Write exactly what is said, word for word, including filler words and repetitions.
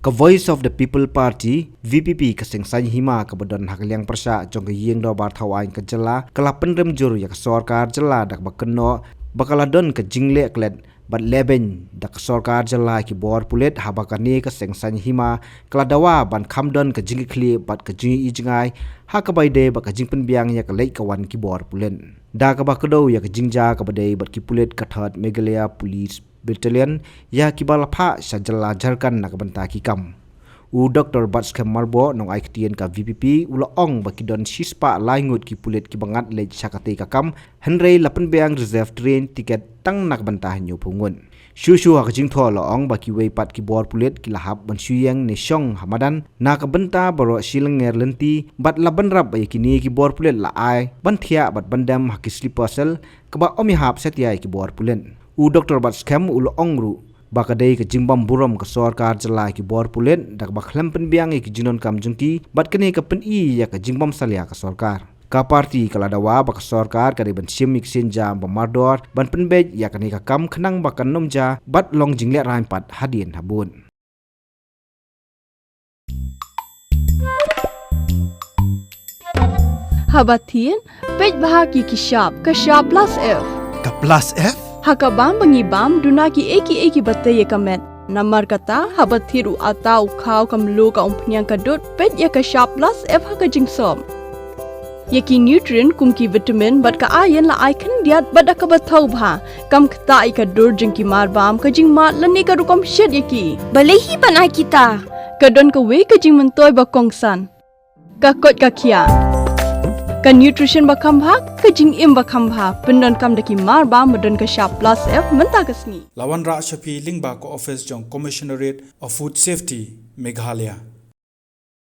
Ka Voice of the People Party, V P P, ka seng saiñ hima kaba don ha ka liang pyrshah jong ka ïing dorbar thaw aiñ ka jylla, ka la pynrem jur ïa ka sorkar jylla da kaba kynnoh ba ka la don ka jingleh klet bad lehbeiñ da ka sorkar jylla ki bor pulit, haba kane ka seng saiñ hima ka la dawa ban kham don ka jingkitkhlieh bad ka jingïohi jngai ha kaba ïadei bad ka jingpynbiang ïa ka leit ka wan ki bor pulit. Da kaba kdew ïa ka jingjia kaba dei bad ki pulit ka Third Meghalaya Police Battalion ïa kiba la phah sha jylla Jharkhand na ka bynta ki kam. U Doctor Batskhem Myrboh, nongai ktien ka V P P, u la ong ba ki don shispah lai ngut ki pulit kiba ngat leit sha katei ka kam, hynrei la pynbiang reserve train ticket tang na ka bynta hynñiewphew ngut. Shuh shuh ha ka jingthoh la ong ba kiwei pat ki bor pulit ki la hap ban shu ïeng ne shong ha madan na ka bynta baroh shi lynter lynti, bad la bynrap ïa kine ki bor pulit la ai ban thiah bad ban dem ha ki sleeper cell kaba ym ïahap satia ïa ki bor pulit. U Doctor Batskhem u la ong ruh ba ka dei ka jingbym burom ka sorkar jylla ïa ki bor pulit da kaba khlem pynbiang ïa ki jingdonkam jong ki, bad kane ka pyni ïa ka jingbym salia ka sorkar. Ka party ka la dawa ba ka sorkar ka dei ban shim ïa ki sienjam ba mardor ban pynbeit ïa kane ka kam khnang ba kan ym jia bad long jinglehrain pat hadien habud. Haba thied, peit bha ki ki shap, ka shap plus F. Ka plus F? Ha ka bam ba ngi bam, duna kiei kiei kiba tei ïa ka met. Namar kata, haba thied u atta, u khaw, ka mluh, ka umphniang, ka dud, peit ïa ka shap plus F ha ka jingsop. Ïa ki nutrient kum ki vitamin bad ka iron la ai khyndiat bad da kaba thaw bha. Kam ktah ïa ka dur jong ki marbam, ka jingmad lane ka rukom shet ïa ki. Balei hi ban ai kita? Ka don kawei ka jingmyntoi ba kongsan. Ka koit ka khiah. Ka nutrition ba kham bha, ka jingim ba kham bha. Pyndonkam da ki marbam ba don ka shap plus F mynta ka sngi. La wanrah sha phi lyngba ka office jong Commissionerate of Food Safety, Meghalaya.